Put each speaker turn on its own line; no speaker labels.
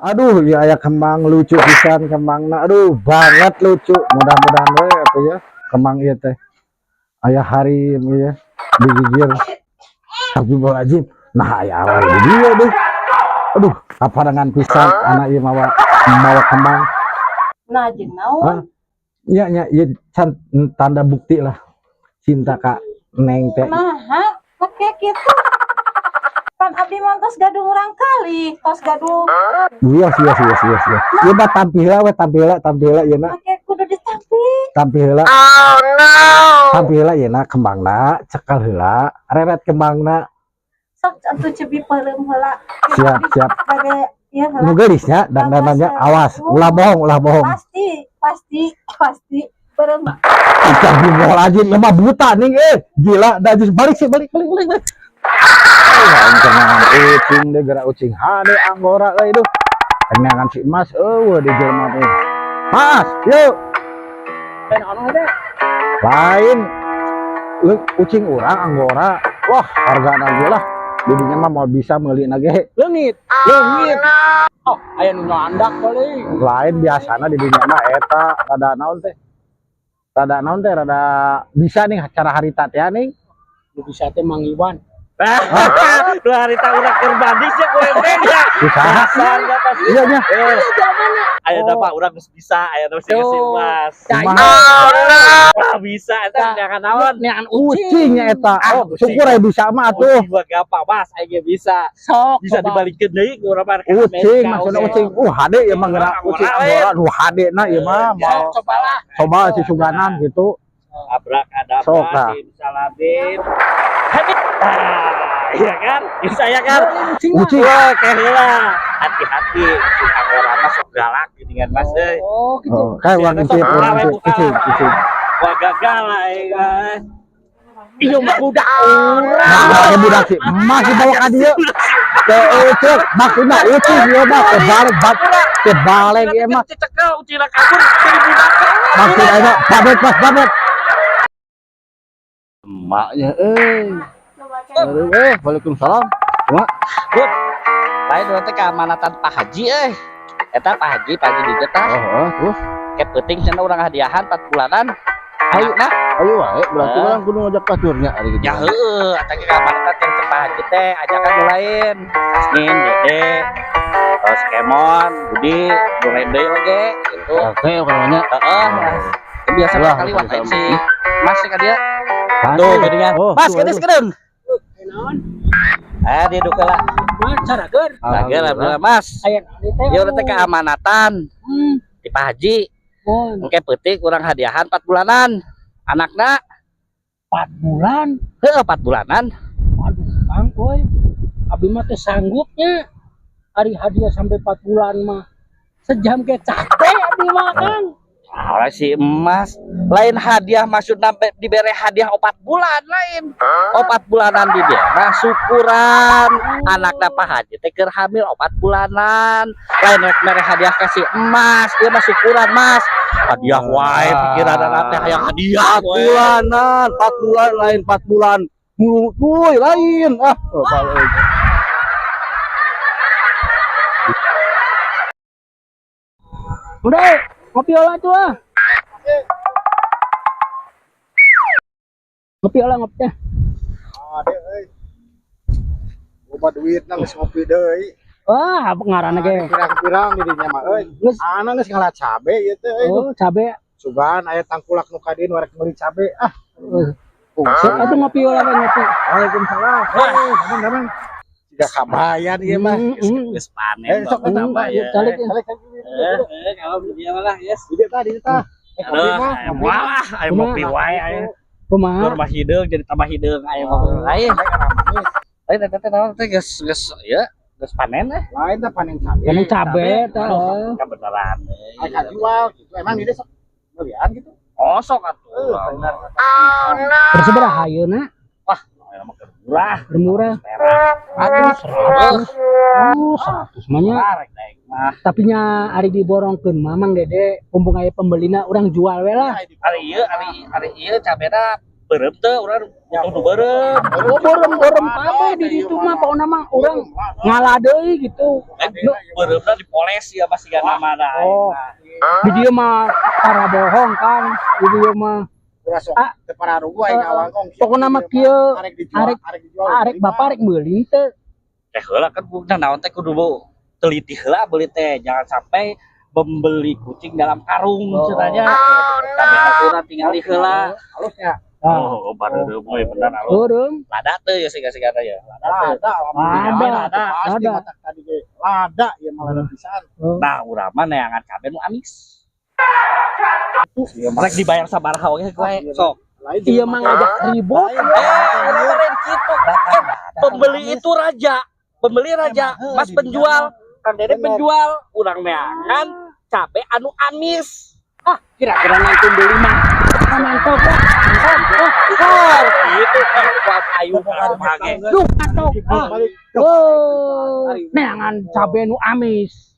Aduh, ya aya kembang lucu pisan kembangna. Aduh, banget lucu. Mudah-mudahan we atuh ya kembang ieu teh. Aya hari ieu digigir. Astagfirullahaladzim. Nah, aya awewe di dieu deh. Aduh, kaparengan pisan anak ieu mawa mawa kembang.
Nah, jeung naon?
Hah? Nya nya ieu tanda bukti lah cinta ka Neng teh.
Nah, pake kitu. Pan abdi mah tos gaduh murang kali, tos gaduh.
Wios wios wios wios wios. Ieu mah tampi heula we, tampi heula, tampi heula ieu na.
Pake kudu ditampi.
Tampi heula. Tampi heula ieu na kembangna, cekel heula, reret kembangna.
Sok atuh cebi peureum heula.
Siap, siap.
Bade ieu heula.
Nu geulisnya dangdanannya, awas, ulah bohong, ulah bohong.
Pasti, pasti, pasti peureum.
Astagfirullahaladzim, mah buta nih, eh. Gila, dah geus balik sih, balik, balik, balik, balik. Aing kenangan ucing deh, gerak ucing hade anggora euy duh. Kenangan si Mas, eueuh di jelema teh. Mas, yuk. Lain lu ucing urang anggora. Wah, hargana ge lah. Didinya mah mau bisa meuli na ge.
Leungit.
Leungit.
Oh, aya nu nyandak kali.
Lain biasana di dinya mah eta rada naon teh? Rada naon teh, rada bisa nih cara harita teh nih.
Nu bisa teh Mang Iwan.
Dua hari tak urang keur mandi sih ku embeng ya.
Usaha.
Dasar kata sih.
Iya nya.
Aya dapat urang geus bisa, aya nu sih si Mas.
Kumaha?
Wah, bisa eta neangan naon?
Neangan ucing.
Ucingnya eta.
Ah,
Oh, syukur aya bisa mah atuh.
Ucing mah gampang, Mas, aing ge bisa.
Sok
Bisa
coba.
Dibalikeun deui ku urang mah ke
Ucing
Amerika,
maksudna
oke.
ucing. Hade ieu mah gerak ucing
Angora,
anggora nu hade na ieu mah
Sok
mau
cobalah.
Coba si suganan gitu.
Abrakadabra,
Sok, nah.
simsalabim. Habis. Ah, iya kan? Bisa ya kan?
Ucing mah.
Ucing.
Wah, kayak hati-hati, ucing anggora mah sok galak geuningan Mas euy.
Oh, gitu.
Oh, kayak urang intip, urang intip, ucing, ucing.
Wah, gagal lah eh.
Iya mah budak urang.
Nah, kayak budak sih. Masih bawa ka dieu. Teh ucing, maksudna ucing ieu mah kebalik bat kebalik ieu mah.
Cekel ucingna kabur jadi budak.
Maksud aing babet mas babet.
Emaknya euy. Aduh, eh, waalaikumsalam. Cuma
Bud, lain urang teh keamanatan Pak Haji euy. Eta Pak Haji, Pak Haji di tah.
Oh, terus
Ke peuting cenah urang hadiahan 4 bulanan. Ayo nah.
Ayo wae, berarti
Eh.
urang kudu ngajak baturnya ari gitu.
Ya heueuh, eta ge keamanatan yang cek Pak Haji teh ajakan nu lain. Asmin, Dede, terus Kemon, Budi, nu lain deui oge gitu.
Oke, namanya.
Heeh. Biasa
Lah,
kali waktu
bisa.
Si Mas ka dia. Tuh geuningan.
Oh,
Mas
tuh,
geus
ayo.
kedeung.
Naon?
Eh, dia duka lah.
Mah carageun.
Lagi alhamdulillah Mas.
Aya naon teh?
Ya urang teh keamanatan di Pak Haji.
Oh,
Engke peuting urang hadiahan 4 bulanan. Anakna
4 bulan.
Heueuh, 4 bulanan.
Aduh, Kang euy. Abi mah teh sanggupnya. Ari hadiah sampai 4 bulan mah. Sejam ke capek abi mah, Kang.
Alah si emas lain hadiah, maksudna dibere hadiah 4 bulan lain 4 bulanan di dia mah syukuran anakna Pak Haji teh keur hamil 4 bulanan, lain rek mere hadiah kasih emas. Ieu mah syukuran, Mas. Hadiah wae pikiran teh hayang hadiah
4
wae.
Bulanan, 4 bulan lain 4 bulan. Tuh, lain. Ah, oh, balik.
Udah, ngopi olah tuh ah. Ngopi olah ngopi teh.
Ade euy. Loba duitna geus ngopi deui.
Wah, apa ngaranna ge?
Pirang-pirang di dinya mah euy.
Geus.
Ana geus ngala cabe ieu teh euy.
Oh, cabe.
Sugan aya tangkulak nu ka dieu nu rek meuli cabe ah.
Sok atuh ngopi olah we, ngopi.
Waalaikumsalam. Hei, teman-teman. Siga kabayan ieu mah.
Geus panen
Eh, sok
bapak tambah ya.
Calik.
Calik.
Eh, eh, kalau dia malah yes.
Di tadi tah. Eh, kopi
Aduh,
mah,
aya
ngopi
moal ah, aya ngopi wae aya.
Kumaha?
Keur mah hideung jadi tambah hideung aya ngopi lain. Lain eta teh naon teh geus geus ya geus panen eh.
Lain teh panen cabe.
Panen cabe teh.
Oh, kebenaran.
Aya kajual gitu. Emang di sok belian gitu.
Oh, sok atuh.
Eh, bener.
Terus sabaraha ayeuna?
Aya mah keur murah.
Keur murah.
Perak.
Aduh, 100. Oh, 100 mah nya.
Murah rek daek mah.
Tapi nya ari diborongkeun mah Mang Dede, mumpung aya pembelina urang jual we lah.
Ari ieu ari ari ieu cabena Beureum teu urang butuh nu beureum.
Oh, beureum-beureum kabeh di ditu mah, pokona mah urang ngalah deui gitu.
Eh, beureumna dipoles ya pasti kan nama dah.
Oh. Di dieu mah para bohong kan, di dieu mah. Ah. Pokona mah kieu, arek bapak arek meuli teu?
Teh heula kan bukan naon teh, kudu teliti heula beli teh, jangan sampai membeli kucing dalam karung cenanya. Tapi aturan tinggali heula.
Halusnya.
Ah.
Oh, baru we bener alus.
Beureum.
Lada teu ya siga-siga ya. Lada teu.
Lada,
Lada,
lada, pasti
lada.
Matak tadi ge. Lada ya malah lada pisan.
Nah, urang mah neangan kabeh nu amis. Rek dibayar sabaraha oge kowe sok.
Lain.
Iya mah ngajak ribut.
Eh, urang mah lain kitu. Kan pembeli itu raja. Pembeli raja, mas penjual. Kang Dede penjual, urang neangan cabe anu amis.
Ah, kira-kira nanti beli mah. Ah, mantap lah. Mantap. Ah,
Oh, gitu kan kuat ayu kumaha ge.
duh, mantap. Ah. Oh, neangan cabe nu amis.